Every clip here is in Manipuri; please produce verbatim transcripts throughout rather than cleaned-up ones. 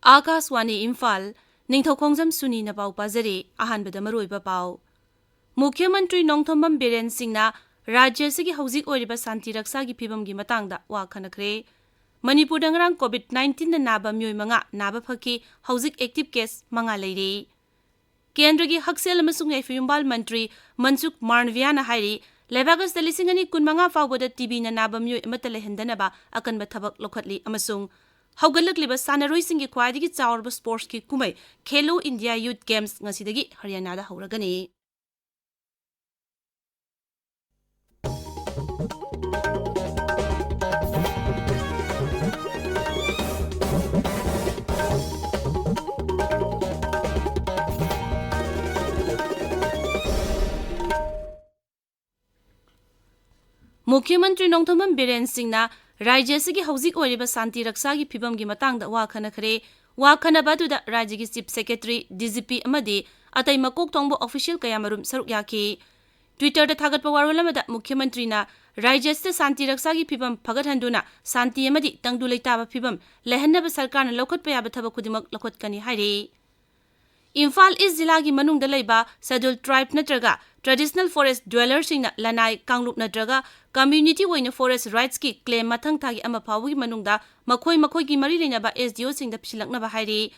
ꯑꯥꯀꯥꯁꯋꯥꯅꯤ ꯏꯝꯐꯥꯜ, ꯅꯤꯡꯊꯧꯈꯣꯡꯖꯝ ꯁꯨꯅꯤꯅ ꯄꯥꯎ ꯄꯥꯖꯔꯤ꯫ ꯑꯍꯥꯟꯕꯗ ꯃꯔꯨꯑꯣꯏꯕ ꯄꯥꯎ꯫ ꯃꯨꯈ꯭ꯌ ꯃꯟꯇ꯭ꯔꯤ ꯅꯣꯡꯊꯣꯝꯕꯝ ꯕꯤꯔꯦꯟ ꯁꯤꯡꯅ ꯔꯥꯖ꯭ꯌ ꯑꯁꯤꯒꯤ ꯍꯧꯖꯤꯛ ꯑꯣꯏꯔꯤꯕ ꯁꯥꯟꯇꯤ ꯔꯛꯁꯥꯒꯤ ꯐꯤꯕꯝꯒꯤ ꯃꯇꯥꯡꯗ ꯋꯥ ꯈꯟꯅꯈ꯭ꯔꯦ꯫ ꯃꯅꯤꯄꯨꯔꯗ ꯉꯔꯥꯡ COVID nineteen ꯅ ꯅꯥꯕ ꯃꯤꯑꯣꯏ ꯃꯉꯥ ꯅꯥꯕ ꯐꯈꯤ, ꯍꯧꯖꯤꯛ active case ꯃꯉꯥ ꯂꯩꯔꯤ꯫ ꯀꯦꯟꯗ꯭ꯔꯒꯤ ꯍꯛꯁꯦꯜ ꯑꯃꯁꯨꯡ ꯌꯥꯏꯐ ꯌꯨꯝꯕꯥꯜ ꯃꯟꯇ꯭ꯔꯤ ꯃꯟꯁꯨꯈ ꯃꯥꯟꯗꯚꯤꯌꯥꯅ ꯍꯥꯏꯔꯤ, ꯂꯩꯕꯥꯛ ꯑꯁꯤꯗ ꯂꯤꯁꯤꯡ ꯑꯅꯤ ꯀꯨꯟꯃꯉꯥ ꯐꯥꯎꯕꯗ TB ꯅ ꯅꯥꯕ ꯃꯤꯑꯣꯏ ꯑꯃꯠꯇ ꯂꯩꯍꯟꯗꯅꯕ ꯑꯀꯟꯕ ꯊꯕꯛ ꯂꯧꯈꯠꯂꯤ ꯑꯃꯁꯨꯡ ꯍꯧꯒꯠꯂꯛꯂꯤꯕ ꯁꯥꯟꯅꯔꯣꯏꯁꯤꯡꯒꯤ ꯈ꯭ꯋꯥꯏꯗꯒꯤ ꯆꯥꯎꯔꯕ sports ꯀꯤ ꯀꯨꯝꯍꯩ ꯈꯦꯂꯣ ꯏꯟꯗꯤꯌꯥ Youth Games ꯉꯁꯤꯗꯒꯤ ꯍꯔꯤꯌꯥꯅꯥꯗ ꯍꯧꯔꯒꯅꯤ꯫ ꯃꯨꯈ꯭ꯌ ꯃꯟꯇ꯭ꯔꯤ ꯅꯣꯡꯊꯣꯝꯕꯝ ꯕꯤꯔꯦꯟ ꯁꯤꯡꯅ ꯔꯥꯖ꯭ꯌ ꯑꯁꯤꯒꯤ ꯍꯧꯖꯤꯛ ꯑꯣꯏꯔꯤꯕ ꯁꯥꯟꯇꯤ ꯔꯛꯁꯥꯒꯤ ꯐꯤꯕꯝꯒꯤ ꯃꯇꯥꯡꯗ ꯋꯥ ꯈꯟꯅꯈ꯭ꯔꯦ꯫ ꯋꯥ ꯈꯟꯅꯕ ꯑꯗꯨꯗ ꯔꯥꯖ꯭ꯌꯒꯤ Chief Secretary, DGP ꯑꯃꯗꯤ ꯑꯇꯩ ꯃꯀꯣꯛ ꯊꯣꯡꯕ official ꯀꯌꯥꯃꯔꯨꯝ ꯁꯔꯨꯛ ꯌꯥꯈꯤ꯫ Twitter ꯗ ꯊꯥꯒꯠꯄ ꯋꯥꯔꯣꯜ ꯑꯃꯗ ꯃꯨꯈ꯭ꯌ ꯃꯟꯇ꯭ꯔꯤꯅ ꯔꯥꯖ꯭ꯌ ꯑꯁꯤꯗ ꯁꯥꯟꯇꯤ ꯔꯛꯁꯥꯒꯤ ꯐꯤꯕꯝ ꯐꯒꯠꯍꯟꯗꯨꯅ ꯁꯥꯟꯇꯤ ꯑꯃꯗꯤ ꯇꯪꯗꯨ ꯂꯩꯇꯥꯕ ꯐꯤꯕꯝ ꯂꯩꯍꯟꯅꯕ ꯁꯔꯀꯥꯔꯅ ꯂꯧꯈꯠꯄ ꯌꯥꯕ ꯊꯕꯛ ꯈꯨꯗꯤꯡꯃꯛ ꯂꯧꯈꯠꯀꯅꯤ ꯍꯥꯏꯔꯤ꯫ ꯏꯝꯐꯥꯜ East ꯖꯤꯂꯥꯒꯤ ꯃꯅꯨꯡꯗ ꯂꯩꯕ Scheduled Tribe ꯅꯠꯇ꯭ꯔꯒ Traditional Forest Dweller ꯁꯤꯡꯅ ꯂꯅꯥꯏ, ꯀꯥꯡꯂꯨꯞ ꯅꯠꯇ꯭ꯔꯒ community ꯑꯣꯏꯅ forest rights ꯀꯤ claim ꯃꯊꯪ ꯊꯥꯒꯤ ꯑꯃ ꯐꯥꯎꯕꯒꯤ ꯃꯅꯨꯡꯗ ꯃꯈꯣꯏ ꯃꯈꯣꯏꯒꯤ ꯃꯔꯤ ꯂꯩꯅꯕ SDO ꯁꯤꯡꯗ ꯄꯤꯁꯤꯜꯂꯛꯅꯕ ꯍꯥꯏꯔꯤ꯫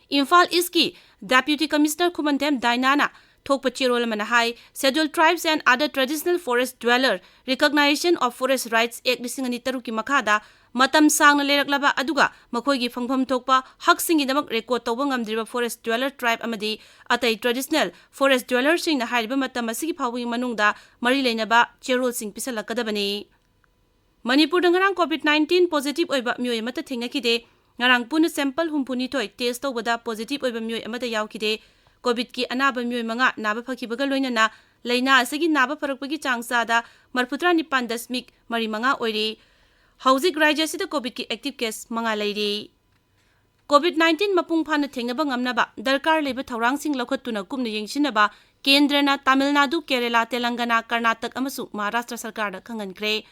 ꯏꯝꯐꯥꯜ East ꯀꯤ Deputy Commissioner ꯈꯨꯃꯟꯊꯦꯝ ꯗꯥꯏꯅꯥꯅ ꯊꯣꯛꯄ ꯆꯦꯔꯣꯜ ꯑꯃꯅ ꯍꯥꯏ, Scheduled Tribes and Other Traditional Forest Dweller Recognition of Forest Rights Act ꯂꯤꯁꯤꯡ ꯑꯅꯤ ꯇꯔꯨꯛꯀꯤ ꯃꯈꯥꯗ ꯃꯇꯝ ꯁꯥꯡꯅ ꯂꯩꯔꯛꯂꯕ ꯑꯗꯨꯒ ꯃꯈꯣꯏꯒꯤ ꯐꯪꯐꯝ ꯊꯣꯛꯄ ꯍꯛꯁꯤꯡꯒꯤꯗꯃꯛ record ꯇꯧꯕ ꯉꯝꯗ꯭ꯔꯤꯕ forest dweller tribe ꯑꯃꯗꯤ ꯑꯇꯩ traditional forest dweller ꯁꯤꯡꯅ ꯍꯥꯏꯔꯤꯕ ꯃꯇꯝ ꯑꯁꯤꯒꯤ ꯐꯥꯎꯕꯒꯤ ꯃꯅꯨꯡꯗ ꯃꯔꯤ ꯂꯩꯅꯕ ꯆꯦꯔꯣꯜꯁꯤꯡ ꯄꯤꯁꯜꯂꯛꯀꯗꯕꯅꯤ꯫ ꯃꯅꯤꯄꯨꯔꯗ ꯉꯔꯥꯡ COVID nineteen positive ꯑꯣꯏꯕ ꯃꯤꯑꯣꯏ ꯑꯃꯠꯇ ꯊꯦꯡꯅꯈꯤꯗꯦ꯫ ꯉꯔꯥꯡ ꯄꯨꯟꯅ sample ꯍꯨꯝꯐꯨꯅꯤꯊꯣꯏ test ꯇꯧꯕꯗ positive ꯑꯣꯏꯕ ꯃꯤꯑꯣꯏ ꯑꯃꯠꯇ ꯌꯥꯎꯈꯤꯗꯦ꯫ COVID ꯀꯤ ꯑꯅꯥꯕ ꯃꯤꯑꯣꯏ ꯃꯉꯥ ꯅꯥꯕ ꯐꯈꯤꯕꯒ ꯂꯣꯏꯅꯅ ꯂꯩꯅꯥ ꯑꯁꯤꯒꯤ ꯅꯥꯕ ꯐꯔꯛꯄꯒꯤ ꯆꯥꯡ ꯆꯥꯗ ꯃꯔꯤꯐꯨꯇꯔꯥ ꯅꯤꯄꯥꯟ ꯗꯁꯃꯤꯛ ꯃꯔꯤ ꯃꯉꯥ ꯑꯣꯏꯔꯤ꯫ ꯍꯧꯖꯤꯛ ꯔꯥꯖ꯭ꯌ ꯑꯁꯤꯗ COVID ꯀꯤ active case ꯃꯉꯥ ꯂꯩꯔꯤ꯫ COVID nineteen ꯃꯄꯨꯡ ꯐꯥꯅ ꯊꯦꯡꯅꯕ ꯉꯝꯅꯕ ꯗꯔꯀꯥꯔ ꯂꯩꯕ ꯊꯧꯔꯥꯡꯁꯤꯡ ꯂꯧꯈꯠꯇꯨꯅ ꯀꯨꯞꯅ ꯌꯦꯡꯁꯤꯟꯅꯕ ꯀꯦꯟꯗ꯭ꯔꯅ ꯇꯥꯃꯤꯜ ꯅꯥꯗꯨ, ꯀꯦꯔꯦꯂꯥ, ꯇꯦꯂꯪꯒꯅꯥ, ꯀꯔꯅꯥꯇꯛ ꯑꯃꯁꯨꯡ ꯃꯍꯥꯔꯥꯁꯇ꯭ꯔ ꯁꯔꯀꯥꯔꯗ ꯈꯪꯍꯟꯈ꯭ꯔꯦ꯫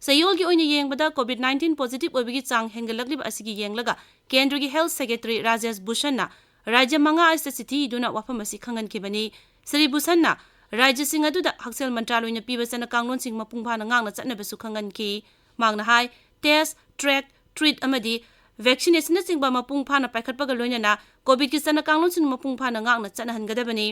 ꯆꯌꯣꯜꯒꯤ ꯑꯣꯏꯅ ꯌꯦꯡꯕꯗ COVID nineteen positive ꯑꯣꯏꯕꯒꯤ ꯆꯥꯡ ꯍꯦꯟꯒꯠꯂꯛꯂꯤꯕ ꯑꯁꯤꯒꯤ ꯌꯦꯡꯂꯒ ꯀꯦꯟꯗ꯭ꯔꯒꯤ health secretary ꯔꯥꯖꯦꯁ ꯚꯨꯁꯟꯅ ꯔꯥꯖ꯭ꯌ ꯃꯉꯥ ꯑꯁꯤꯗ ꯆꯤꯊꯤ ꯏꯗꯨꯅ ꯋꯥꯐꯝ ꯑꯁꯤ ꯈꯪꯍꯟꯈꯤꯕꯅꯤ꯫ ꯁ꯭ꯔꯤ ꯚꯨꯁꯟꯅ ꯔꯥꯖ꯭ꯌꯁꯤꯡ ꯑꯗꯨꯗ ꯍꯛꯁꯦꯜ ꯃꯟꯇ꯭ꯔꯥꯂꯣꯏꯅ ꯄꯤꯕ ꯆꯠꯅ ꯀꯥꯡꯂꯣꯟꯁꯤꯡ ꯃꯄꯨꯡ ꯐꯥꯅ ꯉꯥꯛꯅ ꯆꯠꯅꯕꯁꯨ ꯈꯪꯍꯟꯈꯤ꯫ ꯃꯍꯥꯛꯅ ꯍꯥꯏ, test, track, treat ꯑꯃꯗꯤ vaccinationꯅꯆꯤꯡꯕ ꯃꯄꯨꯡ ꯐꯥꯅ ꯄꯥꯏꯈꯠꯄꯒ ꯂꯣꯏꯅꯅ COVIDꯀꯤ ꯆꯠꯅ ꯀꯥꯡꯂꯣꯟꯁꯤꯡ ꯃꯄꯨꯡ ꯐꯥꯅ ꯉꯥꯛꯅ ꯆꯠꯅꯍꯟꯒꯗꯕꯅꯤ꯫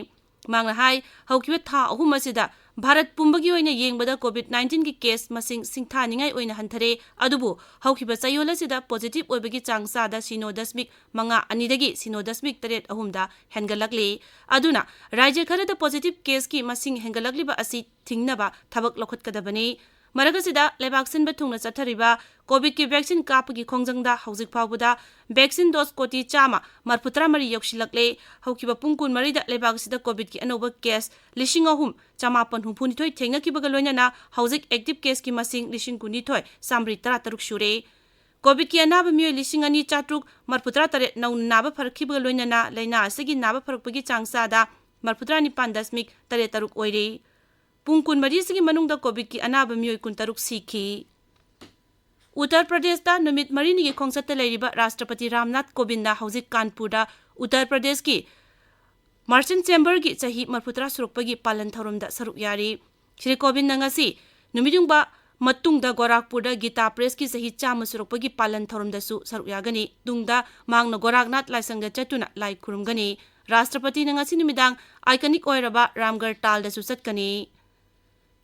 ꯃꯍꯥꯛꯅ ꯍꯥꯏ, ꯍꯧꯈꯤꯕ ꯊꯥ ꯑꯍꯨꯝ ꯑꯁꯤꯗ ꯚꯥꯔꯠ ꯄꯨꯝꯕꯒꯤ ꯑꯣꯏꯅ ꯌꯦꯡꯕꯗ COVID nineteen case ꯃꯁꯤꯡ ꯁꯤꯡꯊꯥꯅꯤꯡꯉꯥꯏ ꯑꯣꯏꯅ ꯍꯟꯊꯔꯦ, ꯑꯗꯨꯕꯨ ꯍꯧꯈꯤꯕ ꯆꯌꯣꯜ ꯑꯁꯤꯗ positive ꯑꯣꯏꯕꯒꯤ ꯆꯥꯡ ꯆꯥꯗ ꯁꯤꯅꯣ ꯗꯁꯃꯤꯛ ꯃꯉꯥ ꯑꯅꯤꯗꯒꯤ ꯁꯤꯅꯣ ꯗꯁꯃꯤꯛ ꯇꯔꯦꯠ ꯑꯍꯨꯝꯗ ꯍꯦꯟꯒꯠꯂꯛꯂꯤ꯫ ꯑꯗꯨꯅ ꯔꯥꯖ꯭ꯌ ꯈꯔꯗ positive caseꯀꯤ ꯃꯁꯤꯡ ꯍꯦꯟꯒꯠꯂꯛꯂꯤꯕ ꯑꯁꯤ ꯊꯤꯡꯅꯕ ꯊꯕꯛ ꯂꯧꯈꯠꯀꯗꯕꯅꯤ꯫ ꯃꯔꯛ ꯑꯁꯤꯗ, ꯂꯩꯕꯥꯛ ꯁꯤꯟꯕ ꯊꯨꯡꯅ ꯆꯠꯊꯔꯤꯕ COVIDꯀꯤ vaccine ꯀꯥꯞꯄꯒꯤ ꯈꯣꯡꯖꯪꯗ ꯍꯧꯖꯤꯛ ꯐꯥꯎꯕꯗ vaccine dose ꯀꯣꯇꯤ ꯆꯥꯝꯃ ꯃꯔꯤꯐꯨꯇꯔꯥ ꯃꯔꯤ ꯌꯧꯁꯤꯜꯂꯛꯂꯦ꯫ ꯍꯧꯈꯤꯕ ꯄꯨꯡ ꯀꯨꯟꯃꯔꯤꯗ ꯂꯩꯕꯥꯛ ꯑꯁꯤꯗ COVIDꯀꯤ ꯑꯅꯧꯕ case ꯂꯤꯁꯤꯡ ꯑꯍꯨꯝ ꯆꯃꯥꯄꯟ ꯍꯨꯝꯐꯨꯅꯤꯊꯣꯏ ꯊꯦꯡꯅꯈꯤꯕꯒ ꯂꯣꯏꯅꯅ ꯍꯧꯖꯤꯛ active caseꯀꯤ ꯃꯁꯤꯡ ꯂꯤꯁꯤꯡ ꯀꯨꯟꯅꯤꯊꯣꯏ ꯆꯥꯝꯃꯔꯤ ꯇꯔꯥꯇꯔꯨꯛ ꯁꯨꯔꯦ꯫ COVIDꯀꯤ ꯑꯅꯥꯕ ꯃꯤꯑꯣꯏ ꯂꯤꯁꯤꯡ ꯑꯅꯤ ꯆꯥꯇ꯭ꯔꯨꯛ ꯃꯔꯤꯐꯨꯇꯔꯥ ꯇꯔꯦꯠ ꯅꯧꯅ ꯅꯥꯕ ꯐꯔꯛꯈꯤꯕꯒ ꯂꯣꯏꯅꯅ ꯂꯥꯏꯅꯥ ꯑꯁꯤꯒꯤ ꯅꯥꯕ ꯐꯔꯛꯄꯒꯤ ꯆꯥꯡ ꯆꯥꯗ ꯃꯔꯤꯐꯨꯇꯔꯥ ꯅꯤꯄꯥꯟ ꯗꯁꯃꯤꯛ ꯇꯔꯦꯠ ꯇꯔꯨꯛ ꯑꯣꯏꯔꯤ꯫ ꯄꯨꯡ ꯀꯨꯟꯃꯔꯤ ꯑꯁꯤꯒꯤ ꯃꯅꯨꯡꯗ COVIDꯀꯤ ꯑꯅꯥꯕ ꯃꯤꯑꯣꯏ ꯀꯨꯟꯇꯔꯨꯛ ꯁꯤꯈꯤ꯫ ꯎꯠꯇꯔ ꯄ꯭ꯔꯗꯦꯁꯇ ꯅꯨꯃꯤꯠ ꯃꯔꯤꯅꯤꯒꯤ ꯈꯣꯡꯆꯠꯇ ꯂꯩꯔꯤꯕ ꯔꯥꯁꯇ꯭ꯔꯄꯇꯤ ꯔꯥꯝꯅꯥꯊ ꯀꯣꯕꯤꯟꯗ ꯍꯧꯖꯤꯛ ꯀꯥꯟꯄꯨꯔꯗ ꯎꯠꯇꯔ ꯄ꯭ꯔꯗꯦꯁꯀꯤ ꯃꯥꯔꯆꯦꯟ ꯆꯦꯝꯕꯔꯒꯤ ꯆꯍꯤ ꯃꯔꯤꯐꯨꯇꯔꯥ ꯁꯨꯔꯛꯄꯒꯤ ꯄꯥꯂꯟ ꯊꯧꯔꯝꯗ ꯁꯔꯨꯛ ꯌꯥꯔꯤ꯫ ꯁ꯭ꯔꯤ ꯀꯣꯕꯤꯟꯗ ꯉꯁꯤ ꯅꯨꯃꯤꯠꯌꯨꯡꯕ ꯃꯇꯨꯡꯗ ꯒꯣꯔꯥꯈꯄꯨꯔꯗ ꯒꯤꯇꯥ ꯄ꯭ꯔꯦꯁꯀꯤ ꯆꯍꯤ ꯆꯥꯝꯃ ꯁꯨꯔꯛꯄꯒꯤ ꯄꯥꯂꯟ ꯊꯧꯔꯝꯗꯁꯨ ꯁꯔꯨꯛ ꯌꯥꯒꯅꯤ꯫ ꯇꯨꯡꯗ ꯃꯍꯥꯛꯅ ꯒꯣꯔꯥꯈꯅꯥꯊ ꯂꯥꯏꯁꯪꯗ ꯆꯠꯇꯨꯅ ꯂꯥꯏ ꯈꯨꯔꯨꯝꯒꯅꯤ꯫ ꯔꯥꯁꯇ꯭ꯔꯄꯇꯤꯅ ꯉꯁꯤ ꯅꯨꯃꯤꯗꯥꯡ iconic ꯑꯣꯏꯔꯕ ꯔꯥꯝꯒꯔ ꯇꯥꯜꯗꯁꯨ ꯆꯠꯀꯅꯤ꯫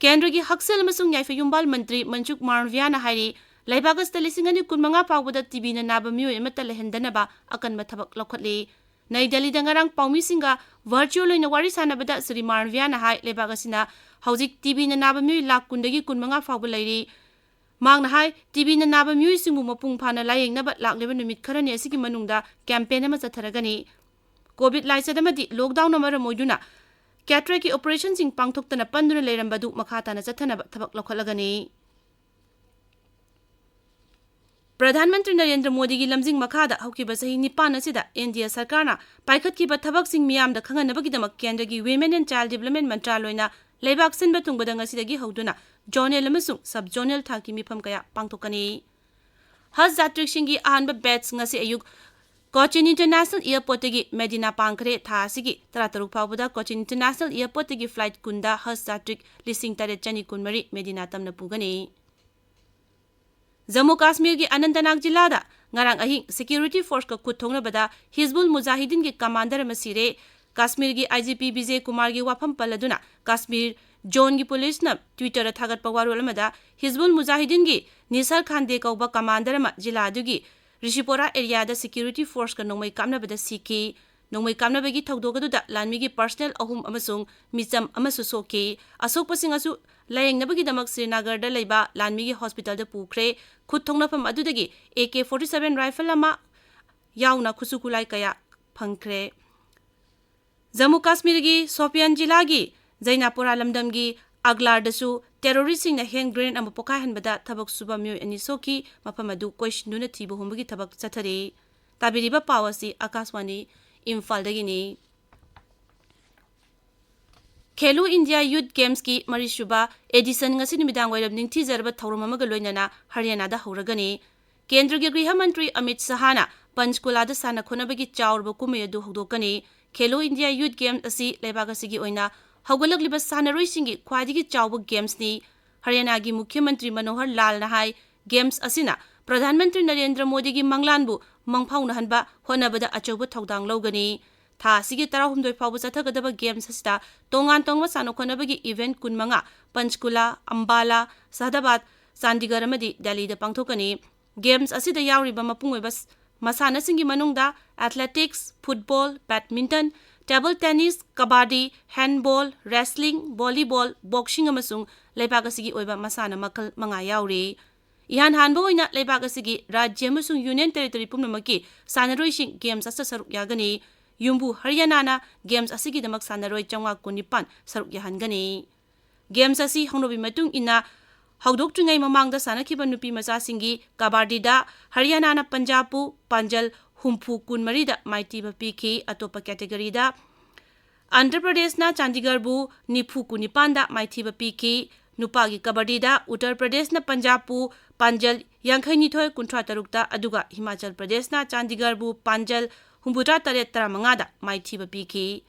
ꯀꯦꯟꯗ꯭ꯔꯒꯤ ꯍꯛꯁꯦꯜ ꯑꯃꯁꯨꯡ ꯌꯥꯏꯐ ꯌꯨꯝꯕꯥꯜ ꯃꯟꯇ꯭ꯔꯤ ꯃꯟꯁꯨꯈ ꯃꯥꯟꯗꯚꯤꯌꯥꯅ ꯍꯥꯏꯔꯤ, ꯂꯩꯕꯥꯛ ꯑꯁꯤꯗ ꯂꯤꯁꯤꯡ ꯑꯅꯤ ꯀꯨꯟꯃꯉꯥ ꯐꯥꯎꯕꯗ TBꯅ ꯅꯥꯕ ꯃꯤꯑꯣꯏ ꯑꯃꯠꯇ ꯂꯩꯍꯟꯗꯅꯕ ꯑꯀꯟꯕ ꯊꯕꯛ ꯂꯧꯈꯠꯂꯤ꯫ ꯅꯩ ꯗꯦꯜꯂꯤꯗ ꯉꯔꯥꯡ ꯄꯥꯎꯃꯤꯁꯤꯡꯒ virtual ꯑꯣꯏꯅ ꯋꯥꯔꯤ ꯁꯥꯟꯅꯕꯗ ꯁ꯭ꯔꯤ ꯃꯥꯟꯗꯚꯤꯌꯥꯅ ꯍꯥꯏ, ꯂꯩꯕꯥꯛ ꯑꯁꯤꯅ ꯍꯧꯖꯤꯛ TBꯅ ꯅꯥꯕ ꯃꯤꯑꯣꯏ ꯂꯥꯈ ꯀꯨꯟꯗꯒꯤ ꯀꯨꯟꯃꯉꯥ ꯐꯥꯎꯕ ꯂꯩꯔꯤ꯫ ꯃꯍꯥꯛꯅ ꯍꯥꯏ, TBꯅ ꯅꯥꯕ ꯃꯤꯑꯣꯏꯁꯤꯡꯕꯨ ꯃꯄꯨꯡ ꯐꯥꯅ ꯂꯥꯌꯦꯡꯅꯕ ꯂꯥꯛꯂꯤꯕ ꯅꯨꯃꯤꯠ ꯈꯔꯅꯤ ꯑꯁꯤꯒꯤ ꯃꯅꯨꯡꯗ campaign ꯑꯃ ꯆꯠꯊꯔꯒꯅꯤ꯫ COVID ꯂꯥꯏꯆꯠ ꯑꯃꯗꯤ lockdownꯅ ꯃꯔꯝ ꯑꯣꯏꯗꯨꯅ cataractꯀꯤ operationꯁꯤꯡ ꯄꯥꯡꯊꯣꯛꯇꯅ ꯄꯟꯗꯨꯅ ꯂꯩꯔꯝꯕꯗꯨ ꯃꯈꯥ ꯇꯥꯅ ꯆꯠꯊꯅꯕ ꯊꯕꯛ ꯂꯧꯈꯠꯂꯒꯅꯤ꯫ ꯄ꯭ꯔꯙꯥꯟ ꯃꯟꯇ꯭ꯔꯤ ꯅꯔꯦꯟꯗ꯭ꯔ ꯃꯣꯗꯤꯒꯤ ꯂꯝꯖꯤꯡ ꯃꯈꯥꯗ ꯍꯧꯈꯤꯕ ꯆꯍꯤ ꯅꯤꯄꯥꯟ ꯑꯁꯤꯗ ꯑꯦꯟ ꯗꯤ ꯑꯦ ꯁꯔꯀꯥꯔꯅ ꯄꯥꯏꯈꯠꯈꯤꯕ ꯊꯕꯛꯁꯤꯡ ꯃꯤꯌꯥꯝꯗ ꯈꯪꯍꯟꯅꯕꯒꯤꯗꯃꯛ ꯀꯦꯟꯗ꯭ꯔꯒꯤ Women and Child Development ꯃꯟꯇ꯭ꯔꯥꯂꯣꯏꯅ ꯂꯩꯕꯥꯛ ꯁꯤꯟꯕ ꯊꯨꯡꯕꯗ ꯉꯁꯤꯗꯒꯤ ꯍꯧꯗꯨꯅ ꯖꯣꯅꯦꯜ ꯑꯃꯁꯨꯡ ꯁꯕ ꯖꯣꯅꯦꯜ ꯊꯥꯛꯀꯤ ꯃꯤꯐꯝ ꯀꯌꯥ ꯄꯥꯡꯊꯣꯛꯀꯅꯤ꯫ ꯍꯖ ꯖꯥꯇ꯭ꯔꯤꯛꯁꯤꯡꯒꯤ ꯑꯍꯥꯟꯕ ꯕꯦꯠꯁ ꯉꯁꯤ ꯑꯌꯨꯛ ꯀꯣꯆꯤꯟ ꯏꯟꯇꯔꯅꯦꯁꯅꯦꯜ ꯑꯦꯌꯔꯄꯣꯔꯠꯇꯒꯤ ꯃꯦꯗꯤꯅꯥ ꯄꯥꯡꯈ꯭ꯔꯦ꯫ ꯊꯥ ꯑꯁꯤꯒꯤ ꯇꯔꯥꯇꯔꯨꯛ ꯐꯥꯎꯕꯗ ꯀꯣꯆꯤꯟ ꯏꯟꯇꯔꯅꯦꯁꯅꯦꯜ ꯑꯦꯌꯔꯄꯣꯔꯠꯇꯒꯤ ꯐ꯭ꯂꯥꯏꯠ ꯀꯨꯟꯗ ꯍꯖ ꯖꯥꯇ꯭ꯔꯤꯛ ꯂꯤꯁꯤꯡ ꯇꯔꯦꯠ ꯆꯅꯤ ꯀꯨꯟꯃꯔꯤ ꯃꯦꯗꯤꯅꯥ ꯇꯝꯅ ꯄꯨꯒꯅꯤ꯫ ꯖꯝꯃꯨ ꯀꯥꯁꯃꯤꯔꯒꯤ ꯑꯅꯟꯇꯅꯥꯒ ꯖꯤꯂꯥꯗ ꯉꯔꯥꯡ ꯑꯍꯤꯡ ꯁꯦꯀ꯭ꯌꯨꯔꯤꯇꯤ ꯐꯣꯔꯁꯀ ꯈꯨꯠ ꯊꯣꯛꯅꯕꯗ ꯍꯤꯖꯕꯨꯜ ꯃꯨꯖꯥꯍꯤꯗꯤꯟꯒꯤ ꯀꯃꯥꯟꯗꯔ ꯑꯃ ꯁꯤꯔꯦ꯫ ꯀꯥꯁꯃꯤꯔꯒꯤ ꯑꯥꯏ ꯖꯤ ꯄꯤ ꯕꯤꯖꯦ ꯀꯨꯃꯥꯔꯒꯤ ꯋꯥꯐꯝ ꯄꯜꯂꯗꯨꯅ ꯀꯥꯁꯃꯤꯔ ꯖꯣꯟꯒꯤ ꯄꯨꯂꯤꯁꯅ ꯇ꯭ꯋꯤꯇꯔꯗ ꯊꯥꯒꯠꯄ ꯋꯥꯔꯣꯜ ꯑꯃꯗ ꯍꯤꯖꯕꯨꯜ ꯃꯨꯖꯥꯍꯤꯗꯤꯟꯒꯤ ꯅꯤꯁꯔ ꯈꯥꯟꯗꯦ ꯀꯧꯕ ꯀꯃꯥꯟꯗꯔ ꯑꯃ ꯖꯤꯂꯥ ꯑꯗꯨꯒꯤ ꯔꯤꯁꯤꯄꯣꯔꯥ ꯑꯦꯔꯤꯌꯥꯗ ꯁꯦꯀ꯭ꯌꯨꯔꯤꯇꯤ ꯐꯣꯔꯁꯀ ꯅꯣꯡꯃꯩ ꯀꯥꯞꯅꯕꯗ ꯁꯤꯈꯤ꯫ ꯅꯣꯡꯃꯩ ꯀꯥꯞꯅꯕꯒꯤ ꯊꯧꯗꯣꯛ ꯑꯗꯨꯗ ꯂꯥꯟꯃꯤꯒꯤ ꯄꯔꯁꯅꯦꯜ ꯑꯍꯨꯝ ꯑꯃꯁꯨꯡ ꯃꯤꯆꯝ ꯑꯃꯁꯨ ꯁꯣꯛꯈꯤ꯫ ꯑꯁꯣꯛꯄꯁꯤꯡ ꯑꯁꯨ ꯂꯥꯌꯦꯡꯅꯕꯒꯤꯗꯃꯛ ꯁ꯭ꯔꯤꯅꯒꯔꯗ ꯂꯩꯕ ꯂꯥꯟꯃꯤꯒꯤ ꯍꯣꯁꯄꯤꯇꯥꯜꯗ ꯄꯨꯈ꯭ꯔꯦ꯫ ꯈꯨꯠ ꯊꯣꯛꯅꯐꯝ ꯑꯗꯨꯗꯒꯤ A K forty seven rifle ꯑꯃ ꯌꯥꯎꯅ ꯈꯨꯠꯁꯨ ꯈꯨꯠꯂꯥꯏ ꯀꯌꯥ ꯐꯪꯈ꯭ꯔꯦ꯫ ꯖꯝꯃꯨ ꯀꯥꯁꯃꯤꯔꯒꯤ ꯁꯣꯄꯤꯌꯥꯟ ꯖꯤꯂꯥꯒꯤ ꯖꯩꯅꯥꯄꯨꯔꯥ ꯂꯝꯗꯝꯒꯤ ꯑꯒ꯭ꯂꯥꯔꯗꯁꯨ ꯇꯦꯔꯣꯔꯤꯁꯁꯤꯡꯅ ꯍꯦꯟ ꯒ꯭ꯔꯦꯅꯦꯗ ꯑꯃ ꯄꯣꯈꯥꯏꯍꯟꯕꯗ ꯊꯕꯛ ꯁꯨꯕ ꯃꯤꯑꯣꯏ ꯑꯅꯤ ꯁꯣꯛꯈꯤ꯫ ꯃꯐꯝ ꯑꯗꯨ ꯀꯣꯏꯁꯤꯟꯗꯨꯅ ꯊꯤꯕ ꯍꯨꯝꯕꯒꯤ ꯊꯕꯛ ꯆꯠꯊꯔꯤ꯫ ꯇꯥꯕꯤꯔꯤꯕ ꯄꯥꯎ ꯑꯁꯤ ꯑꯀꯥꯁꯋꯥꯅꯤ ꯏꯝꯐꯥꯜꯗꯒꯤꯅꯤ꯫ ꯈꯦꯂꯣ ꯏꯟꯗꯤꯌꯥ ꯌꯨꯊ ꯒꯦꯝꯁꯀꯤ ꯃꯔꯤꯁꯨꯕ ꯑꯦꯗꯤꯁꯟ ꯉꯁꯤ ꯅꯨꯃꯤꯗꯥꯡ ꯋꯥꯏꯔꯝ ꯅꯤꯡꯊꯤꯖꯔꯕ ꯊꯧꯔꯝ ꯑꯃꯒ ꯂꯣꯏꯅꯅ ꯍꯔꯤꯌꯥꯅꯥꯗ ꯍꯧꯔꯒꯅꯤ꯫ ꯀꯦꯟꯗ꯭ꯔꯒꯤ ꯒ꯭ꯔꯤꯍ ꯃꯟꯇ꯭ꯔꯤ ꯑꯃꯤꯠ ꯁꯍꯥꯅ ꯄꯟꯆꯀꯨꯂꯥꯗ ꯁꯥꯟꯅ ꯈꯣꯠꯅꯕꯒꯤ ꯆꯥꯎꯔꯕ ꯀꯨꯝꯍꯩ ꯑꯗꯨ ꯍꯧꯗꯣꯛꯀꯅꯤ꯫ ꯈꯦꯂꯣ ꯏꯟꯗꯤꯌꯥ ꯌꯨꯊ ꯒꯦꯝꯁ ꯑꯁꯤ ꯂꯩꯕꯥꯛ ꯑꯁꯤꯒꯤ ꯑꯣꯏꯅ ꯍꯧꯒꯠꯂꯛꯂꯤꯕ ꯁꯥꯟꯅꯔꯣꯏꯁꯤꯡꯒꯤ ꯈ꯭ꯋꯥꯏꯗꯒꯤ ꯆꯥꯎꯕ ꯒꯦꯝꯁꯅꯤ꯫ ꯍꯔꯤꯌꯥꯅꯥꯒꯤ ꯃꯨꯈ꯭ꯌ ꯃꯟꯇ꯭ꯔꯤ ꯃꯅꯣꯍꯔ ꯂꯥꯜꯅ ꯍꯥꯏ, ꯒꯦꯝꯁ ꯑꯁꯤꯅ ꯄ꯭ꯔꯙꯥꯟ ꯃꯟꯇ꯭ꯔꯤ ꯅꯔꯦꯟꯗ꯭ꯔ ꯃꯣꯗꯤꯒꯤ ꯃꯪꯂꯥꯟꯕꯨ ꯃꯪꯐꯥꯎꯅꯍꯟꯕ ꯍꯣꯠꯅꯕꯗ ꯑꯆꯧꯕ ꯊꯧꯗꯥꯡ ꯂꯧꯒꯅꯤ꯫ ꯊꯥ ꯑꯁꯤꯒꯤ ꯇꯔꯥꯍꯨꯝꯗꯣꯏ ꯐꯥꯎꯕ ꯆꯠꯊꯒꯗꯕ ꯒꯦꯝꯁ ꯑꯁꯤꯗ ꯇꯣꯉꯥꯟ ꯇꯣꯉꯥꯟꯕ ꯁꯥꯟꯅ ꯈꯣꯠꯅꯕꯒꯤ ꯏꯚꯦꯟꯠ ꯀꯨꯟꯃꯉꯥ ꯄꯟꯆꯀꯨꯂꯥ, ꯑꯝꯕꯥꯂꯥ, ꯁꯍꯗꯥꯕꯥꯗ, ꯆꯥꯟꯗꯤꯒꯔ ꯑꯃꯗꯤ ꯗꯦꯜꯂꯤꯗ ꯄꯥꯡꯊꯣꯛꯀꯅꯤ꯫ ꯒꯦꯝꯁ ꯑꯁꯤꯗ ꯌꯥꯎꯔꯤꯕ ꯃꯄꯨꯡ ꯑꯣꯏꯕ ꯁ-, ꯃꯁꯥꯟꯅꯁꯤꯡꯒꯤ ꯃꯅꯨꯡꯗ athletics, football, badminton, table tennis, kabaddi, handball, wrestling, volleyball, boxing ꯑꯃꯁꯨꯡ ꯂꯩꯕꯥꯛ ꯑꯁꯤꯒꯤ ꯑꯣꯏꯕ ꯃꯁꯥꯟꯅ ꯃꯈꯜ ꯃꯉꯥ ꯌꯥꯎꯔꯤ꯫ ꯏꯍꯥꯟ ꯍꯥꯟꯕ ꯑꯣꯏꯅ ꯂꯩꯕꯥꯛ ꯑꯁꯤꯒꯤ ꯔꯥꯖ꯭ꯌ ꯑꯃꯁꯨꯡ ꯌꯨꯅꯤꯌꯟ ꯇꯦꯔꯤꯇꯣꯔꯤ ꯄꯨꯝꯅꯃꯛꯀꯤ ꯁꯥꯟꯅꯔꯣꯏꯁꯤꯡ ꯒꯦꯝꯁ ꯑꯁꯤꯗ ꯁꯔꯨꯛ ꯌꯥꯒꯅꯤ꯫ ꯌꯨꯝꯕꯨ ꯍꯔꯤꯌꯥꯅꯥꯅ ꯒꯦꯝꯁ ꯑꯁꯤꯒꯤꯗꯃꯛ ꯁꯥꯟꯅꯔꯣꯏ ꯆꯥꯝꯃꯉꯥ ꯀꯨꯟꯅꯤꯄꯥꯟ ꯁꯔꯨꯛ ꯌꯥꯍꯟꯒꯅꯤ꯫ ꯒꯦꯝꯁ ꯑꯁꯤ ꯍꯧꯅꯕꯤ ꯃꯇꯨꯡ ꯏꯟꯅ ꯍꯧꯗꯣꯛꯇ꯭ꯔꯤꯉꯩ ꯃꯃꯥꯡꯗ ꯁꯥꯟꯅꯈꯤꯕ ꯅꯨꯄꯤ ꯃꯆꯥꯁꯤꯡꯒꯤ ꯀꯕꯥꯗꯤꯗ ꯍꯔꯤꯌꯥꯅꯥꯅ ꯄꯟꯖꯥꯕꯄꯨ ꯄꯥꯟꯖꯜ ꯍꯨꯝꯐꯨ ꯀꯨꯟꯃꯔꯤꯗ ꯃꯥꯏꯊꯤꯕ ꯄꯤꯈꯤ꯫ ꯑꯇꯣꯞꯄ categoryꯗ ꯑꯟꯙ꯭ꯔ ꯄ꯭ꯔꯗꯦꯁꯅ ꯆꯥꯟꯗꯤꯒꯔꯕꯨ ꯅꯤꯐꯨ ꯀꯨꯟꯅꯤꯄꯥꯟꯗ ꯃꯥꯏꯊꯤꯕ ꯄꯤꯈꯤ꯫ ꯅꯨꯄꯥꯒꯤ ꯀꯕꯥꯗꯤꯗ ꯎꯠꯇꯔ ꯄ꯭ꯔꯗꯦꯁꯅ ꯄꯟꯖꯥꯕꯄꯨ ꯄꯥꯟꯖꯜ ꯌꯥꯡꯈꯩꯅꯤꯊꯣꯏ ꯀꯨꯟꯊ꯭ꯔꯥ ꯇꯔꯨꯛꯇ, ꯑꯗꯨꯒ ꯍꯤꯃꯥꯆꯜ ꯄ꯭ꯔꯗꯦꯁꯅ ꯆꯥꯟꯗꯤꯒꯔꯕꯨ ꯄꯥꯟꯖꯜ ꯍꯨꯝꯐꯨꯇꯔꯥ ꯇꯔꯦꯠ ꯇꯔꯥꯃꯉꯥꯗ ꯃꯥꯏꯊꯤꯕ ꯄꯤꯈꯤ꯫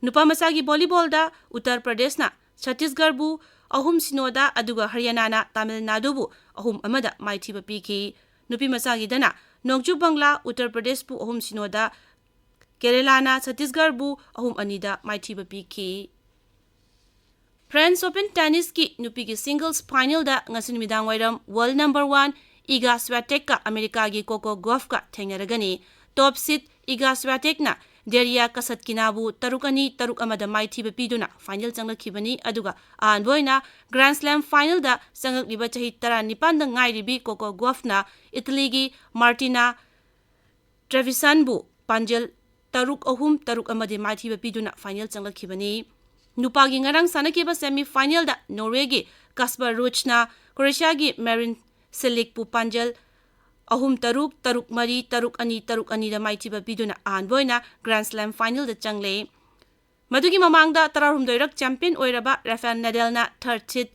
ꯅꯨꯄꯥ ꯃꯆꯥꯒꯤ ꯚꯣꯂꯤꯕꯣꯜꯗ ꯎꯠꯇꯔ ꯄ꯭ꯔꯗꯦꯁꯅ ꯁꯠꯇꯤꯁꯒꯔꯕꯨ ꯑꯍꯨꯝ ꯁꯤꯅꯣꯗ, ꯑꯗꯨꯒ ꯍꯔꯤꯌꯥꯅꯥꯅ ꯇꯥꯃꯤꯜ ꯅꯥꯗꯨꯕꯨ ꯑꯍꯨꯝ ꯑꯃꯗ ꯃꯥꯏꯊꯤꯕ ꯄꯤꯈꯤ꯫ ꯅꯨꯄꯤ ꯃꯆꯥꯒꯤꯗꯅ ꯅꯣꯡꯆꯨꯞ ꯕꯪꯒ꯭ꯂꯥ ꯎꯠꯇꯔ ꯄ꯭ꯔꯗꯦꯁꯄꯨ ꯑꯍꯨꯝ ꯁꯤꯅꯣꯗ, ꯀꯦꯔꯦꯂꯥꯅ ꯁꯠꯇꯤꯁꯒꯔꯕꯨ ꯑꯍꯨꯝ ꯑꯅꯤꯗ ꯃꯥꯏꯊꯤꯕ ꯄꯤꯈꯤ꯫ French Open tennisꯀꯤ ꯅꯨꯄꯤꯒꯤ singles finalꯗ ꯉꯁꯤ ꯅꯨꯃꯤꯗꯥꯡ ꯋꯥꯏꯔꯝ world number one Iga Swiatekꯀ ꯑꯃꯦꯔꯤꯀꯥꯒꯤ Coco Gauffꯀ ꯊꯦꯡꯅꯔꯒꯅꯤ꯫ Top seed Iga Swiatekꯅ Daria Kasatkinaꯕꯨ ꯇꯔꯨꯛ ꯑꯅꯤ, ꯇꯔꯨꯛ ꯑꯃꯗ ꯃꯥꯏꯊꯤꯕ ꯄꯤꯗꯨꯅ final ꯆꯪꯂꯛꯈꯤꯕꯅꯤ꯫ ꯑꯗꯨꯒ ꯑꯍꯥꯟꯕ ꯑꯣꯏꯅ Grand Slam finalꯗ ꯆꯪꯂꯛꯂꯤꯕ ꯆꯍꯤ ꯇꯔꯥꯅꯤꯄꯥꯟꯗ ꯉꯥꯏꯔꯤꯕꯤ Coco Gauffꯅ ꯏꯇꯂꯤꯒꯤ Martina Trevisanꯕꯨ ꯄꯥꯟꯖꯜ ꯇꯔꯨꯛ ꯑꯍꯨꯝ, ꯇꯔꯨꯛ ꯑꯃꯗ ꯃꯥꯏꯊꯤꯕ ꯄꯤꯗꯨꯅ final ꯆꯪꯂꯛꯈꯤꯕꯅꯤ꯫ ꯅꯨꯄꯥꯒꯤ ꯉꯔꯥꯡ ꯁꯥꯟꯅꯈꯤꯕ semi finalꯗ Norwayꯒꯤ Casper Ruudꯅ Croatiaꯒꯤ Marin Cilicꯄꯨ ꯄꯥꯟꯖꯜ ꯑꯍꯨꯝ ꯇꯔꯨꯛ, ꯇꯔꯨꯛ ꯃꯔꯤ, ꯇꯔꯨꯛ ꯑꯅꯤ, ꯇꯔꯨꯛ ꯑꯅꯤꯗ ꯃꯥꯏꯊꯤꯕ ꯄꯤꯗꯨꯅ ꯑꯍꯥꯟꯕ ꯑꯣꯏꯅ Grand Slam finalꯗ ꯆꯪꯂꯦ꯫ ꯃꯗꯨꯒꯤ ꯃꯃꯥꯡꯗ ꯇꯔꯥꯍꯨꯝꯗꯣꯏꯔꯛ champion ꯑꯣꯏꯔꯕ Rafael Nadalꯅ third seed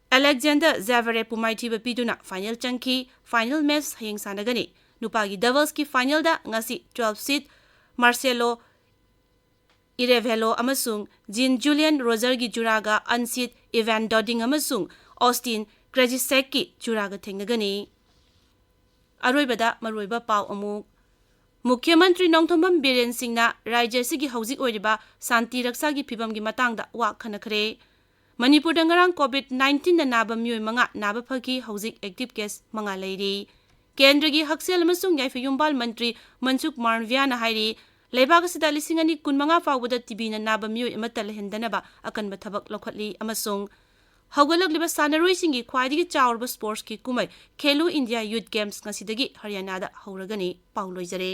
Alexander Zverevꯄꯨ ꯃꯥꯏꯊꯤꯕ ꯄꯤꯗꯨꯅ final ꯆꯪꯈꯤ꯫ Final match ꯍꯌꯦꯡ ꯁꯥꯟꯅꯒꯅꯤ꯫ ꯅꯨꯄꯥꯒꯤ doublesꯀꯤ finalꯗ ꯉꯁꯤ twelve seed Marcelo Arevalo ꯑꯃꯁꯨꯡ Jean Julian Rogerꯒꯤ ꯖꯨꯔꯥꯒ unseeded Ivan Dodig ꯑꯃꯁꯨꯡ Austin Krejcikꯒꯤ ꯖꯨꯔꯥꯒ ꯊꯦꯡꯅꯒꯅꯤ꯫ ꯑꯔꯣꯏꯕꯗ ꯃꯔꯨꯑꯣꯏꯕ ꯄꯥꯎ ꯑꯃꯨꯛ꯫ ꯃꯨꯈ꯭ꯌ ꯃꯟꯇ꯭ꯔꯤ ꯅꯣꯡꯊꯣꯝꯕꯝ ꯕꯤꯔꯦꯟ ꯁꯤꯡꯅ ꯔꯥꯖ꯭ꯌ ꯑꯁꯤꯒꯤ ꯍꯧꯖꯤꯛ ꯑꯣꯏꯔꯤꯕ ꯁꯥꯟꯇꯤ ꯔꯛꯁꯥꯒꯤ ꯐꯤꯕꯝꯒꯤ ꯃꯇꯥꯡꯗ ꯋꯥ ꯈꯟꯅꯈ꯭ꯔꯦ꯫ ꯃꯅꯤꯄꯨꯔꯗ ꯉꯔꯥꯡ COVID nineteenꯅ ꯅꯥꯕ ꯃꯤꯑꯣꯏ ꯃꯉꯥ ꯅꯥꯕ ꯐꯈꯤ꯫ ꯍꯧꯖꯤꯛ active case ꯃꯉꯥ ꯂꯩꯔꯤ꯫ ꯀꯦꯟꯗ꯭ꯔꯒꯤ ꯍꯛꯁꯦꯜ ꯑꯃꯁꯨꯡ ꯌꯥꯏꯐ ꯌꯨꯝꯕꯥꯜ ꯃꯟꯇ꯭ꯔꯤ ꯃꯟꯁꯨꯈ ꯃꯥꯟꯗꯚꯤꯌꯥꯅ ꯍꯥꯏꯔꯤ, ꯂꯩꯕꯥꯛ ꯑꯁꯤꯗ ꯂꯤꯁꯤꯡ ꯑꯅꯤ ꯀꯨꯟꯃꯉꯥ ꯐꯥꯎꯕꯗ TBꯅ ꯅꯥꯕ ꯃꯤꯑꯣꯏ ꯑꯃꯠꯇ ꯂꯩꯍꯟꯗꯅꯕ ꯑꯀꯟꯕ ꯊꯕꯛ ꯂꯧꯈꯠꯂꯤ ꯑꯃꯁꯨꯡ ꯍꯧꯒꯠꯂꯛꯂꯤꯕ ꯁꯥꯟꯅꯔꯣꯏꯁꯤꯡꯒꯤ ꯈ꯭ꯋꯥꯏꯗꯒꯤ ꯆꯥꯎꯔꯕ sportsꯀꯤ ꯀꯨꯝꯍꯩ ꯈꯦꯂꯣ ꯏꯟꯗꯤꯌꯥ Youth Games ꯉꯁꯤꯗꯒꯤ ꯍꯔꯤꯌꯥꯅꯥꯗ ꯍꯧꯔꯒꯅꯤ꯫ ꯄꯥꯎ ꯂꯣꯏꯖꯔꯦ꯫